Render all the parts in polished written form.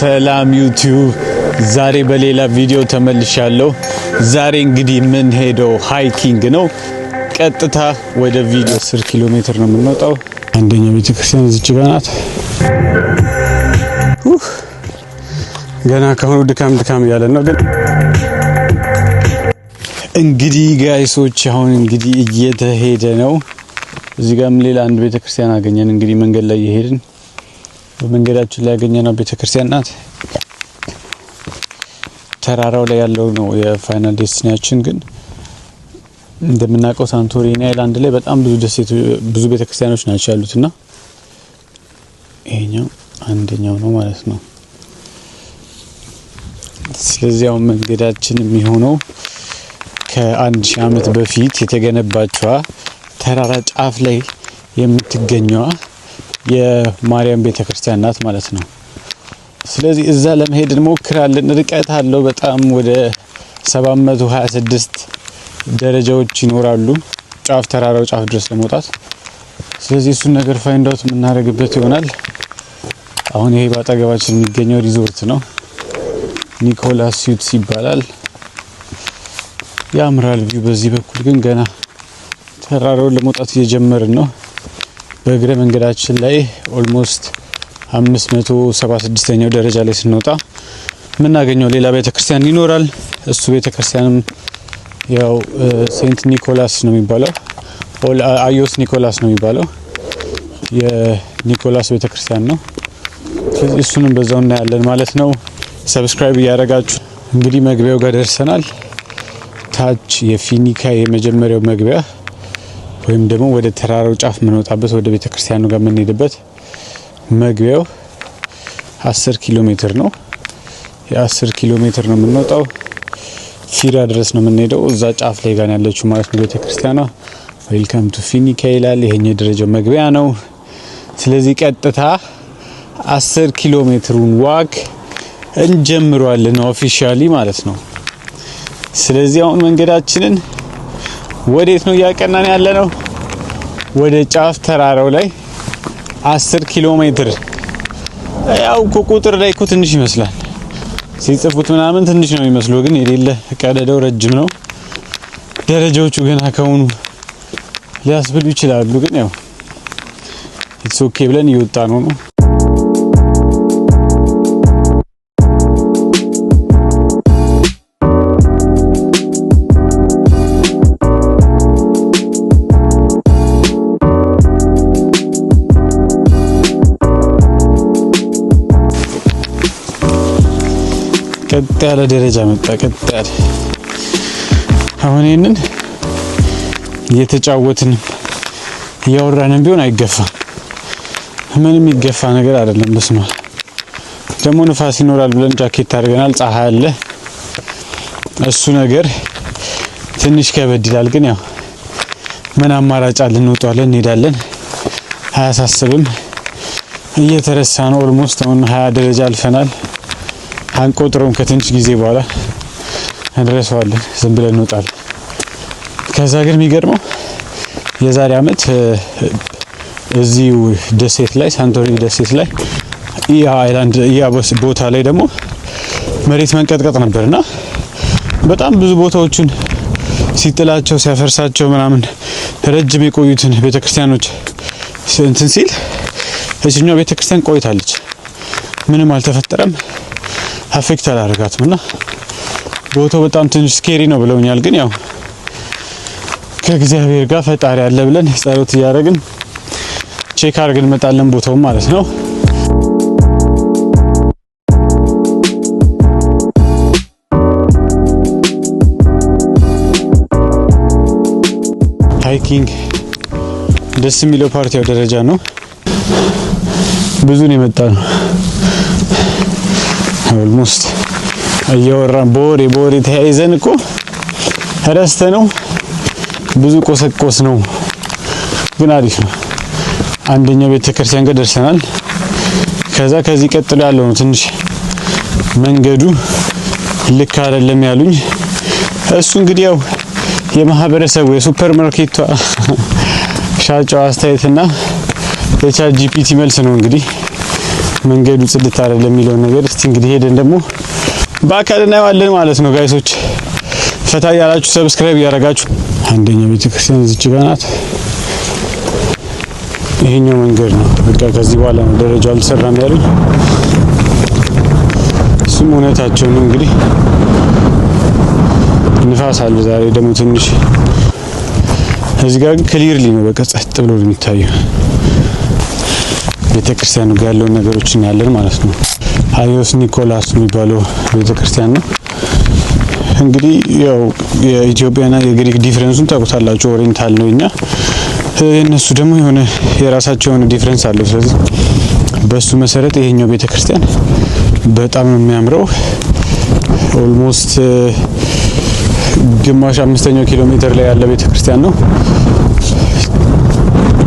ሰላም ዩቲዩብ፣ ዛሬ በሌላ ቪዲዮ ተመልሻለሁ። ዛሬ እንግዲህ የምንሄደው hiking ነው። ቀጥታ ወደ ቪዲዮ። 10 ኪሎ ሜትር ነው የምንወጣው። አንደኛው ቤተክርስቲያን እዚች ጋ ናት። ኡፍ፣ ገና ከአሁኑ ድካም ድካም እያለን ነው። ግን እንግዲህ guys ኦች፣ አሁን እንግዲህ እየተሄደ ነው። እዚህ ጋርም ሌላ አንድ ቤተክርስቲያን አገኘን። እንግዲህ መንገድ ላይ እየሄድን በመንገዳችን ላይ ያገኘነው ቤተክርስቲያን ናት። ተራራው ላይ ያለው ነው የ final destination ኣችን። ግን እንደምናውቀው ሳንቶሪኒ island ላይ በጣም ብዙ ደሴት፣ ብዙ ቤተክርስቲያኖች ናቸው ያሉት እና ይሄኛው አንደኛው ነው ማለት ነው። ስለዚህ አሁን መንገዳችን የሚሆነው ከ1000 ዓመት በፊት የተገነባችዋ ተራራ ጫፍ ላይ የምትገኘዋ የማርያም ቤተክርስቲያን ናት ማለት ነው። ስለዚህ እዛ ለመሄድ እንሞክራለን። ርቀት አለው በጣም፣ ወደ 726 ደረጃዎች ይኖራሉ ጫፍ ተራራው ጫፍ ድረስ ለመውጣት። ስለዚህ እሱን ነገር find out የምናደርግበት ይሆናል። አሁን ይሄ በአጠገባችን የሚገኘው ሪዞርት ነው። ኒኮላስ Suites ይባላል። ያምራል view። በዚህ በኩል ግን ገና ተራራውን ለመውጣት እየጀመርን ነው። በእግረ መንገዳችን ላይ almost 576ኛው ደረጃ ላይ ስንወጣ የምናገኘው ሌላ ቤተክርስቲያን ይኖራል። እሱ ቤተክርስቲያንም ያው Saint ኒኮላስ ነው የሚባለው፣ አዮስ ኒኮላስ ነው የሚባለው፣ የኒኮላስ ቤተክርስቲያን ነው። ስለዚህ እሱንም በዛው እናያለን ማለት ነው። Subscribe እያደረጋችሁ እንግዲህ መግቢያው ጋር ደርሰናል። ታች የፊኒካ የመጀመሪያው መግቢያ ወይም ደግሞ ወደ ተራራው ጫፍ የምንወጣበት፣ ወደ ቤተክርስቲያኑ ጋር የምንሄድበት መግቢያው 10 ኪሎ ሜትር ነው። የ10 ኪሎ ሜትር ነው የምንወጣው። ፊራ ድረስ ነው የምንሄደው። እዛ ጫፍ ላይ ጋር ያለችው ማለት ነው ቤተክርስቲያኗ። "Welcome to ፊኒካ" ይላል። ይሄኛው የደረጃው መግቢያ ነው። ስለዚህ ቀጥታ 10 ኪሎ ሜትሩን walk እንጀምረዋለን officially ማለት ነው። ስለዚህ አሁን መንገዳችንን ወዴት ነው እያቀናን ያለ ነው? ወደ ጫፍ ተራራው ላይ 10 ኪሎ ሜትር። ያው እኮ ቁጥር ላይ እኮ ትንሽ ይመስላል፣ ሲጽፉት ምናምን ትንሽ ነው የሚመስለው፣ ግን የሌለ ቀደደው ረጅም ነው። ደረጃዎቹ ገና ከሆኑ ሊያስብሉ ይችላሉ፣ ግን ያው it's okay ብለን እየወጣ ነው። ቀጥ ያለ ደረጃ መጣ። ቀጥ ያለ። አሁን ይህንን እየተጫወትን እያወራንም ቢሆን አይገፋም። ምንም የሚገፋ ነገር አይደለም። በስመ አብ፣ ደግሞ ንፋስ ይኖራል ብለን ጃኬት አድርገናል። ፀሐይ አለ። እሱ ነገር ትንሽ ከበድ ይላል። ግን ያው ምን አማራጭ አለ? እንወጣለን፣ እንሄዳለን። አያሳስብም። እየተረሳ ነው። Almost አሁን 20 ደረጃ አልፈናል። አንቆጥረውም። ከትንሽ ጊዜ በኋላ እንረሳዋለን። ዝም ብለን እንወጣለን። ከዛ ግን የሚገርመው የዛሬ አመት እዚሁ ደሴት ላይ፣ ሳንቶሪኒ ደሴት ላይ፣ ኢያ island፣ ኢያ ቦታ ላይ ደግሞ መሬት መንቀጥቀጥ ነበርና በጣም ብዙ ቦታዎችን ሲጥላቸው፣ ሲያፈርሳቸው ምናምን፣ ረጅም የቆዩትን ቤተክርስቲያኖች እንትን ሲል እችኛው ቤተክርስቲያን ቆይታለች። ምንም አልተፈጠረም። Affect አላደረጋትም እና ቦታው በጣም ትንሽ scary ነው ብለውኛል። ግን ያው ከእግዚአብሔር ጋር ፈጣሪ አለ ብለን ጸሎት እያደረግን check አድርገን እንመጣለን ቦታው ማለት ነው። Hiking ደስ የሚለው part ያው ደረጃ ነው። ብዙ ነው የመጣ ነው። Almost እያወራን በወሬ በወሬ ተያይዘን እኮ ረስተ ነው፣ ብዙ ቆሰቆስ ነው፣ ግን አሪፍ ነው። አንደኛው ቤተክርስቲያን ጋር ደርሰናል። ከዛ ከዚህ ቀጥሎ ያለው ነው ትንሽ መንገዱ ልክ አይደለም ያሉኝ። እሱ እንግዲህ ያው የማህበረሰቡ፣ የሱፐር ማርኬቷ ሻጫው አስተያየትና የ ChatGPT መልስ ነው እንግዲህ። መንገዱ ጽድት አይደለም የሚለውን ነገር እስቲ እንግዲህ ሄደን ደግሞ በአካል እናየዋለን ማለት ነው guys ኦች። ፈታ እያላችሁ subscribe እያደረጋችሁ። አንደኛው ቤተክርስቲያን እዚች ጋር ናት። ይሄኛው መንገድ ነው። በቃ ከዚህ በኋላ ነው ደረጃው አልተሰራም ያሉኝ። እሱም እውነታቸው ነው። እንግዲህ ንፋስ አለ ዛሬ ደግሞ ትንሽ። እዚህ ጋር ግን clearly ነው፣ በቃ ጸጥ ብሎ ነው የሚታየው። ቤተክርስቲያኑ ጋር ያለውን ነገሮች እናያለን ማለት ነው። አዮስ ኒኮላስ የሚባለው ቤተክርስቲያን ነው። እንግዲህ ያው የኢትዮጵያና የግሪክ difference ኡን ታውቁታላችሁ። Oriental ነው እኛ፣ የእነሱ ደግሞ የሆነ የራሳቸው የሆነ difference አለው። ስለዚህ በሱ መሰረት ይሄኛው ቤተክርስቲያን በጣም ነው የሚያምረው። Almost ግማሽ አምስተኛው ኪሎ ሜትር ላይ ያለ ቤተክርስቲያን ነው።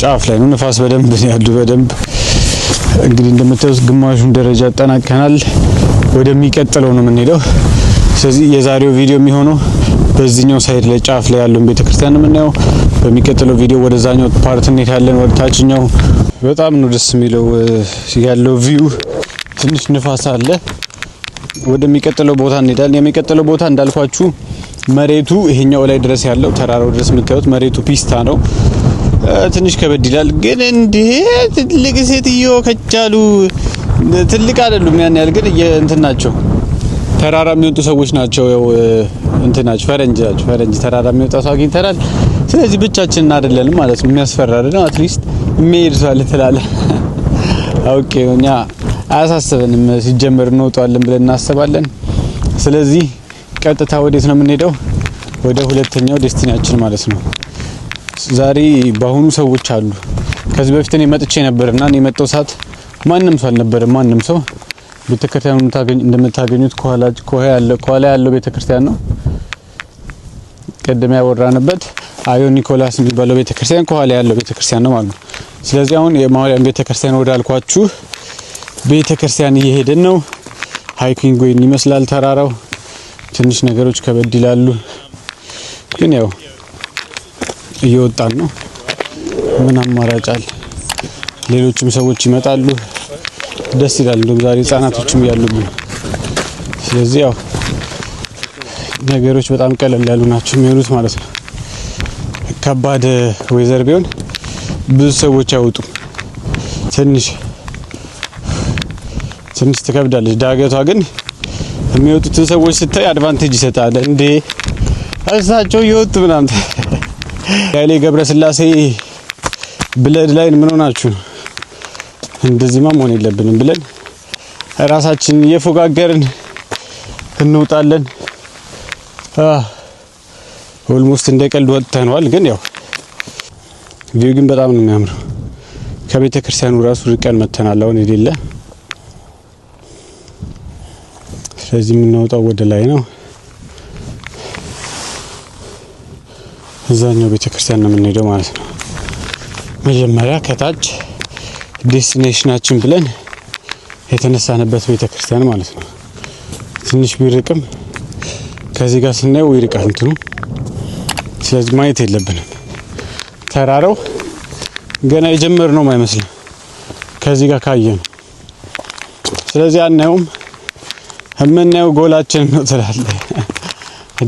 ጫፍ ላይ ነው። ንፋስ በደንብ ያሉ በደንብ። እንግዲህ እንደምታዩት ግማሹን ደረጃ አጠናቀናል። ወደሚቀጥለው ነው የምንሄደው። ስለዚህ የዛሬው ቪዲዮ የሚሆነው በዚህኛው side ላይ ጫፍ ላይ ያለውን ቤተክርስቲያን ነው የምናየው። በሚቀጥለው ቪዲዮ ወደዛኛው part እንሄዳለን፣ ወደ ታችኛው። በጣም ነው ደስ የሚለው ያለው view። ትንሽ ንፋስ አለ። ወደሚቀጥለው ቦታ እንሄዳለን። የሚቀጥለው ቦታ እንዳልኳችሁ መሬቱ ይሄኛው ላይ ድረስ ያለው ተራራው ድረስ የምታዩት መሬቱ ፒስታ ነው። ትንሽ ከበድ ይላል፣ ግን እንዴ ትልቅ ሴትዮ ከቻሉ፣ ትልቅ አይደሉም ያን ያህል፣ ግን እንትን ናቸው። ተራራ የሚወጡ ሰዎች ናቸው። ያው እንትን ናቸው፣ ፈረንጅ ናቸው። ፈረንጅ ተራራ የሚወጣ ሰው አግኝተናል። ስለዚህ ብቻችንን አይደለንም ማለት ነው። የሚያስፈራ አይደለም። At least የሚሄድ ሰው አለ ትላለህ። Okay፣ እኛ አያሳስበንም። ሲጀመር እንወጣዋለን ብለን እናስባለን። ስለዚህ ቀጥታ ወዴት ነው የምንሄደው? ወደ ሁለተኛው destination ኣችን ማለት ነው። ዛሬ በአሁኑ ሰዎች አሉ። ከዚህ በፊት እኔ መጥቼ ነበርና እኔ የመጣው ሰዓት ማንም ሰው አልነበረም። ማንም ሰው። ቤተክርስቲያኑ እንደምታገኙት ከኋላ ያለው ቤተክርስቲያን ነው። ቅድም ያወራንበት አዮ ኒኮላስ የሚባለው ቤተክርስቲያን ከኋላ ያለው ቤተክርስቲያን ነው ማለት ነው። ስለዚህ አሁን የማርያም ቤተክርስቲያን ወዳልኳችሁ ቤተክርስቲያን እየሄድን ነው። Hiking ወይን ይመስላል ተራራው። ትንሽ ነገሮች ከበድ ይላሉ፣ ግን ያው እየወጣን ነው። ምን አማራጭ አለ? ሌሎችም ሰዎች ይመጣሉ። ደስ ይላል። እንደውም ዛሬ ህጻናቶችም እያሉብን። ስለዚህ ያው ነገሮች በጣም ቀለል ያሉ ናቸው የሚሆኑት ማለት ነው። ከባድ weather ቢሆን ብዙ ሰዎች አይወጡም። ትንሽ ትንሽ ትከብዳለች ዳገቷ፣ ግን የሚወጡትን ሰዎች ስታይ advantage ይሰጣል። እንዴ እሳቸው እየወጡ ምናምን፣ ኃይሌ ገብረስላሴ blood line ምን ሆናችሁ ነው? እንደዚህማ መሆን የለብንም ብለን ራሳችንን እየፎጋገርን እንውጣለን። Almost እንደ ቀልድ ወጥተነዋል። ግን ያው view ግን በጣም ነው የሚያምረው። ከቤተ ክርስቲያኑ ራሱ ርቀን መተናል አሁን የሌለ። ስለዚህ የምንወጣው ወደ ላይ ነው። እዛኛው ቤተ ክርስቲያን ነው የምንሄደው ማለት ነው። መጀመሪያ ከታች destination ኣችን ብለን የተነሳንበት ቤተ ክርስቲያን ማለት ነው። ትንሽ ቢርቅም ከዚህ ጋር ስናየው ይርቃል እንትኑ። ስለዚህ ማየት የለብንም። ተራራው ገና የጀመርነውም አይመስልም ከዚህ ጋር ካየን። ስለዚህ አናየውም። የምናየው ጎላችን ነው ትላለህ።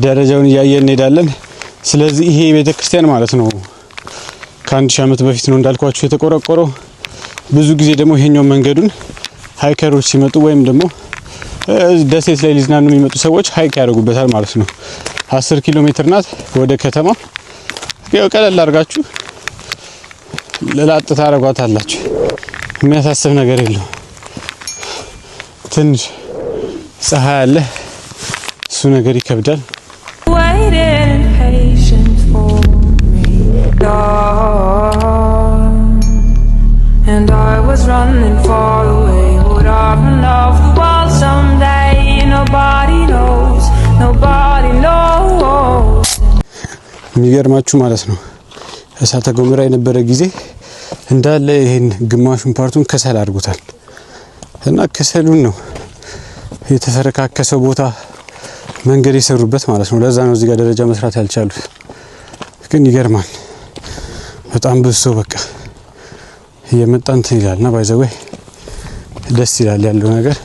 ደረጃውን እያየን እንሄዳለን። ስለዚህ ይሄ ቤተክርስቲያን ማለት ነው ከ1000 ዓመት በፊት ነው እንዳልኳችሁ የተቆረቆረው። ብዙ ጊዜ ደግሞ ይሄኛው መንገዱን hiker ኦች ሲመጡ ወይም ደግሞ ደሴት ላይ ሊዝናኑ የሚመጡ ሰዎች hike ያደርጉበታል ማለት ነው። 10 ኪሎ ሜትር ናት ወደ ከተማ። ያው ቀለል አድርጋችሁ ለላጥ ታደርጓታላችሁ። የሚያሳስብ ነገር የለውም። ትንሽ ፀሐይ አለ፣ እሱ ነገር ይከብዳል። Waiting impatient for me, gone. And I was running far away. Would I run off the world someday? Nobody knows, nobody knows. የሚገርማችሁ ማለት ነው እሳተ ገሞራ የነበረ ጊዜ እንዳለ ይሄን ግማሹን part ኡን ከሰል አድርጎታል እና ከሰሉን ነው የተፈረካከሰው ቦታ መንገድ የሰሩበት ማለት ነው። ለዛ ነው እዚህ ጋር ደረጃ መስራት ያልቻሉት። ግን ይገርማል። በጣም ብዙ ሰው በቃ እየመጣ እንትን ይላል እና by the way ደስ ይላል ያለው ነገር።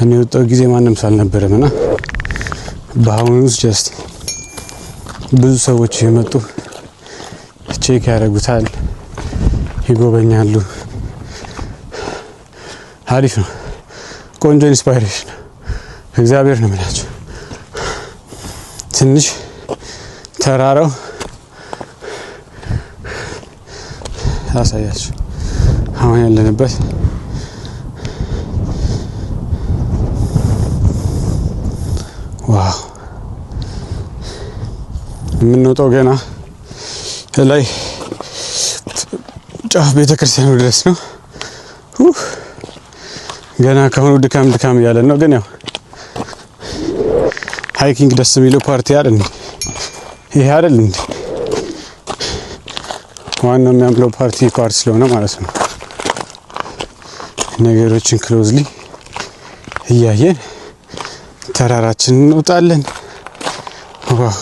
እኔ የወጣው ጊዜ ማንም ሰው አልነበረም እና በአሁኑ just ብዙ ሰዎች የመጡ check ያደርጉታል፣ ይጎበኛሉ። አሪፍ ነው። ቆንጆ inspiration ነው። እግዚአብሔር ነው የምላቸው። ትንሽ ተራራው አሳያችሁ አሁን ያለንበት። Wow፣ የምንወጣው ገና ላይ ጫፍ ቤተክርስቲያኑ ድረስ ነው። ገና ከአሁኑ ድካም ድካም እያለን ነው። ግን ያው hiking ደስ የሚለው part አይደል እንዴ? ይሄ አይደል እንዴ? ዋናው የሚያምለው part ስለሆነ ማለት ነው። ነገሮችን closely እያየን ተራራችንን እንወጣለን። Wow፣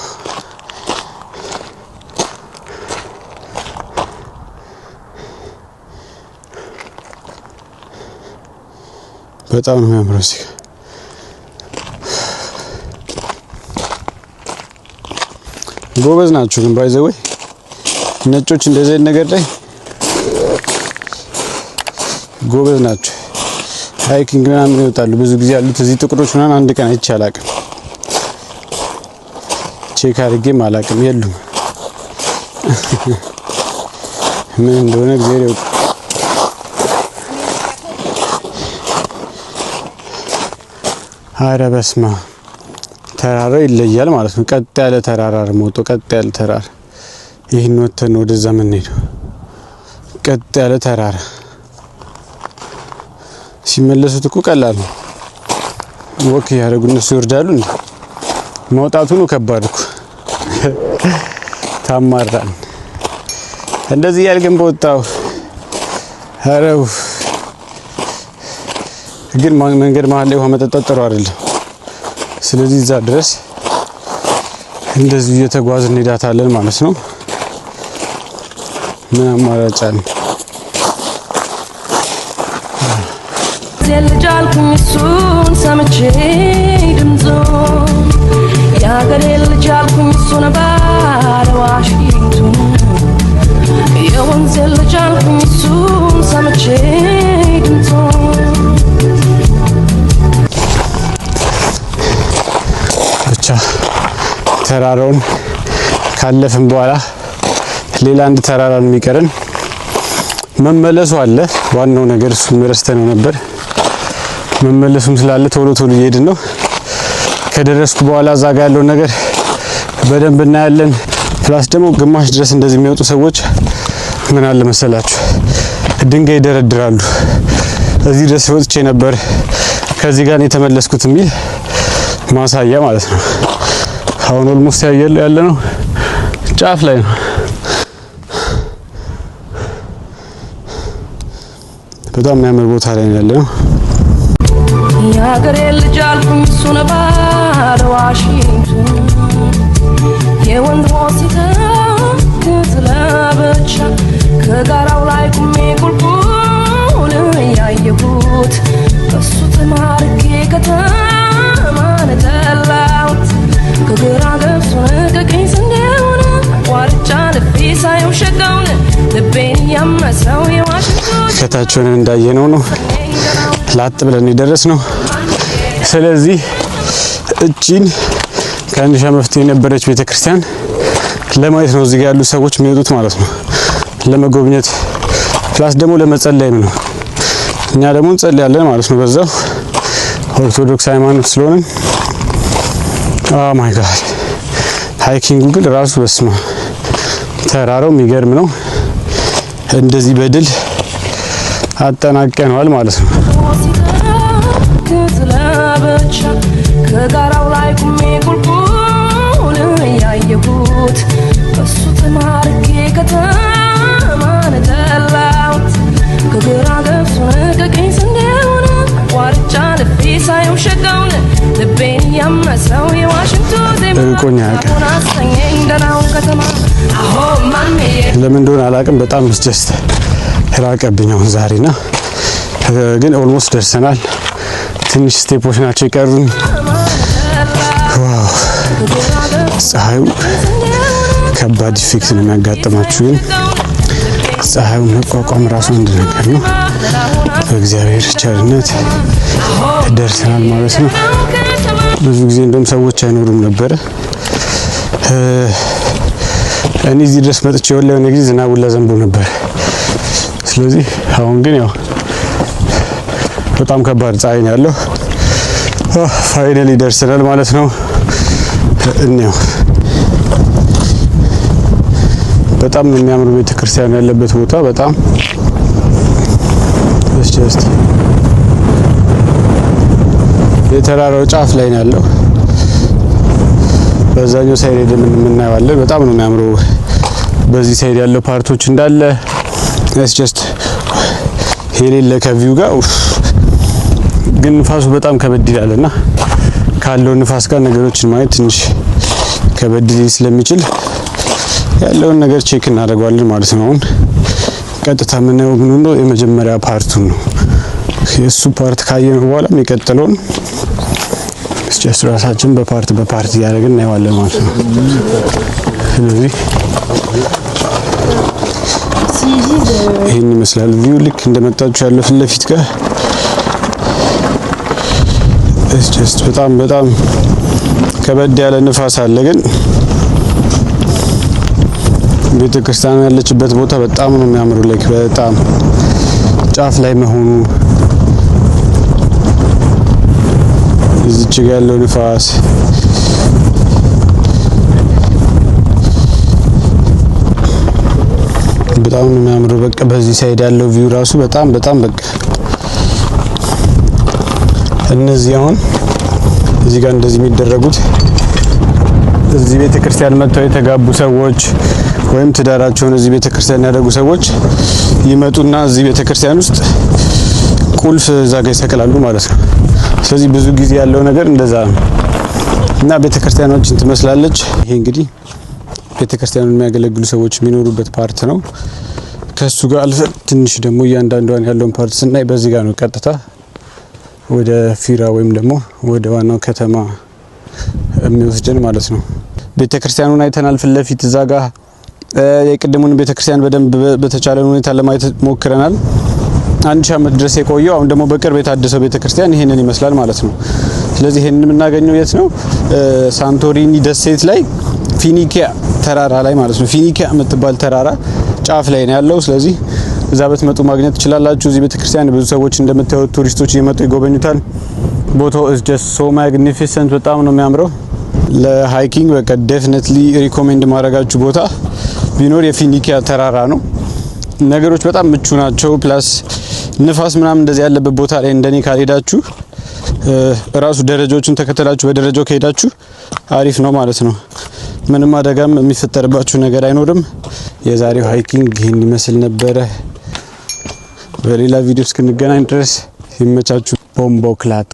በጣም ነው የሚያምረው እዚህ። ጎበዝ ናችሁ ግን by the way ነጮች እንደዚህ አይነት ነገር ላይ ጎበዝ ናቸው። Hiking ምናምን ይወጣሉ ብዙ ጊዜ ያሉት። እዚህ ጥቁሮች ምናምን አንድ ቀን አይቼ አላውቅም። Check አድርጌም አላውቅም። የሉም። ምን እንደሆነ እግዚአብሔር ያውቅ። ኧረ በስመ አብ፣ ተራራው ይለያል ማለት ነው። ቀጥ ያለ ተራራ ሞቶ ቀጥ ያለ ተራራ። ይህን ወተን ወደዛ የምንሄደው ቀጥ ያለ ተራራ። ሲመለሱት እኮ ቀላል ነው። Walk እያደረጉ እነሱ ይወርዳሉ እንዴ? መውጣቱ ነው ከባድ እኮ። ታማራል። እንደዚህ እያልግን በወጣው። ኧረ ግን መንገድ መሀል ላይ ውሃ መጠጣት ጥሩ አይደለም። ስለዚህ እዛ ድረስ እንደዚሁ እየተጓዝን እንሄዳታለን ማለት ነው። ምን አማራጭ አለ? ልጅ አልኩኝ እሱን ሰምቼ ድምፁን፣ የአገሬ ልጅ አልኩኝ እሱን ባለ ዋሽንቱን፣ የወንዜ ልጅ አልኩኝ እሱን ሰምቼ ድምፁን። ብቻ ተራራውን ካለፍን በኋላ ሌላ አንድ ተራራ ነው የሚቀረን። መመለሱ አለ። ዋናው ነገር እሱን ረስተነው ነበር። መመለሱም ስላለ ቶሎ ቶሎ እየሄድን ነው። ከደረስኩ በኋላ እዛ ጋ ያለውን ነገር በደንብ እናያለን። Plus ደግሞ ግማሽ ድረስ እንደዚህ የሚወጡ ሰዎች ምን አለ መሰላችሁ፣ ድንጋይ ይደረድራሉ። እዚህ ድረስ ወጥቼ ነበር፣ ከዚህ ጋር ነው የተመለስኩት የሚል ማሳያ ማለት ነው። አሁን almost ያለ ነው ጫፍ ላይ ነው። በጣም የሚያምር ቦታ ላይ ነው ያለ ነው። የአገሬ ልጅ አልኩኝ እሱን ባለ ዋሽንቱን፣ የወንድ ሲተክዝ ለብቻ ከጋራው ላይ ቁሜ ቁልቁል እያየሁት በሱ ተማርኬ ከተማን ጠላሁት። ከግራ ገብሱን ከቀኝ ስንዴውን አቋርጫ ልቤ ሳየው ሸጋውን ልቤን እያመሰው የዋሽንቱ ከታች ሆነን እንዳየነው ነው ላጥ ብለን የደረስ ነው። ስለዚህ እቺን ከ1,000 ዓመት በፊት የነበረች ቤተክርስቲያን ለማየት ነው እዚህ ጋር ያሉ ሰዎች የሚወጡት ማለት ነው። ለመጎብኘት plus ደግሞ ለመጸለይም ነው። እኛ ደግሞ እንጸልያለን ማለት ነው። በዛው ኦርቶዶክስ ሃይማኖት ስለሆንን። Oh my God፣ hiking ኡ ግን ራሱ በስማ ተራራው የሚገርም ነው። እንደዚህ በድል አጠናቀነዋል ማለት ነው። ሲተክዝ ለብቻ ከጋራው ላይ ቁሜ ቁልቁል እያየሁት በሱ ተማርኬ ከተማን ጠላሁት። ከግራ ገብሱን ከቀኝ ስንዴውን አቋርጫ ልቤ ሳየው ሸጋውን ልቤን ቀመሰው የዋሽንቱ ዜማ ርቆኝ አያውቅም። አሰኘኝ ደህናውን ከተማ አሆ ማንዬ። ለምን እንደሆነ አላውቅም። በጣም just ራቀብኝ አሁን ዛሬና ግን almost ደርሰናል። ትንሽ step ኦች ናቸው የቀሩን። Wow፣ ፀሐዩ ከባድ effect ነው የሚያጋጥማችሁ፣ ግን ፀሐዩን መቋቋም ራሱ አንድ ነገር ነው። በእግዚአብሔር ቸርነት ደርሰናል ማለት ነው። ብዙ ጊዜ እንደውም ሰዎች አይኖሩም ነበረ። እኔ እዚህ ድረስ መጥቼ የሆነ ጊዜ ዝናብ ሁላ ዘንቦ ነበር። ስለዚህ አሁን ግን ያው በጣም ከባድ ፀሐይ ነው ያለው። Finally ደርሰናል ማለት ነው። እንየው፣ በጣም ነው የሚያምሩ ቤተክርስቲያን ያለበት ቦታ። በጣም just የተራራው ጫፍ ላይ ነው ያለው። በዛኛው side ሄደን የምናየዋለን። በጣም ነው የሚያምረው። በዚህ side ያለው part ኦች እንዳለ it's just የሌለ ከ view ጋር። ኡፍ። ግን ንፋሱ በጣም ከበድ ይላልና ካለው ንፋስ ጋር ነገሮችን ማየት ትንሽ ከበድ ሊል ስለሚችል ያለውን ነገር check እናደርገዋለን ማለት ነው። አሁን ቀጥታ የምናየው ምን ነው፣ የመጀመሪያ part ኡን ነው። የእሱ part ካየነው በኋላ የሚቀጥለውን just ራሳችን በ part በ part እያደረግን እናየዋለን ማለት ነው። ስለዚህ ይህን ይመስላል view። ልክ እንደመጣችሁ ያለው ፊት ለፊት ጋር it's just በጣም በጣም ከበድ ያለ ንፋስ አለ፣ ግን ቤተ ክርስቲያኑ ያለችበት ቦታ በጣም ነው የሚያምሩ። Like በጣም ጫፍ ላይ መሆኑ፣ እዚች ጋ ያለው ንፋስ በጣም ነው የሚያምሩ። በቃ በዚህ side ያለው view ራሱ በጣም በጣም በቃ እነዚህ አሁን እዚህ ጋር እንደዚህ የሚደረጉት እዚህ ቤተ ክርስቲያን መጥተው የተጋቡ ሰዎች ወይም ትዳራቸውን እዚህ ቤተ ክርስቲያን ያደረጉ ሰዎች ይመጡና እዚህ ቤተ ክርስቲያን ውስጥ ቁልፍ እዛ ጋር ይሰቅላሉ ማለት ነው። ስለዚህ ብዙ ጊዜ ያለው ነገር እንደዛ ነው እና ቤተ ክርስቲያናችን ትመስላለች። ይሄ እንግዲህ ቤተ ክርስቲያኑን የሚያገለግሉ ሰዎች የሚኖሩበት part ነው። ከሱ ጋር አልፈን ትንሽ ደግሞ እያንዳንዷን ያለውን part ስናይ በዚህ ጋር ነው ቀጥታ ወደ ፊራ ወይም ደግሞ ወደ ዋናው ከተማ የሚወስደን ማለት ነው። ቤተ ክርስቲያኑን አይተናል ፊት ለፊት እዛ ጋር። የቅድሙን ቤተ ክርስቲያን በደንብ በተቻለ ሁኔታ ለማየት ሞክረናል። 1000 ዓመት ድረስ የቆየው፣ አሁን ደግሞ በቅርብ የታደሰው ቤተ ክርስቲያን ይሄንን ይመስላል ማለት ነው። ስለዚህ ይሄንን የምናገኘው የት ነው? ሳንቶሪኒ ደሴት ላይ ፊኒኪያ ተራራ ላይ ማለት ነው። ፊኒኪያ የምትባል ተራራ ጫፍ ላይ ነው ያለው። ስለዚህ እዛ ብትመጡ ማግኘት ትችላላችሁ። እዚህ ቤተክርስቲያን ብዙ ሰዎች እንደምታዩት ቱሪስቶች እየመጡ ይጎበኙታል። ቦታው is just so magnificent፣ በጣም ነው የሚያምረው። ለ hiking በቃ definitely recommend ማደርጋችሁ ቦታ ቢኖር የፊኒኪያ ተራራ ነው። ነገሮች በጣም ምቹ ናቸው። Plus ንፋስ ምናምን እንደዚህ ያለበት ቦታ ላይ እንደኔ ካልሄዳችሁ እራሱ ደረጃዎችን ተከተላችሁ በደረጃው ከሄዳችሁ አሪፍ ነው ማለት ነው። ምንም አደጋም የሚፈጠርባችሁ ነገር አይኖርም። የዛሬው hiking ይህን ይመስል ነበረ። በሌላ ቪዲዮ እስክንገናኝ ድረስ ይመቻችሁ። Bomboclaat.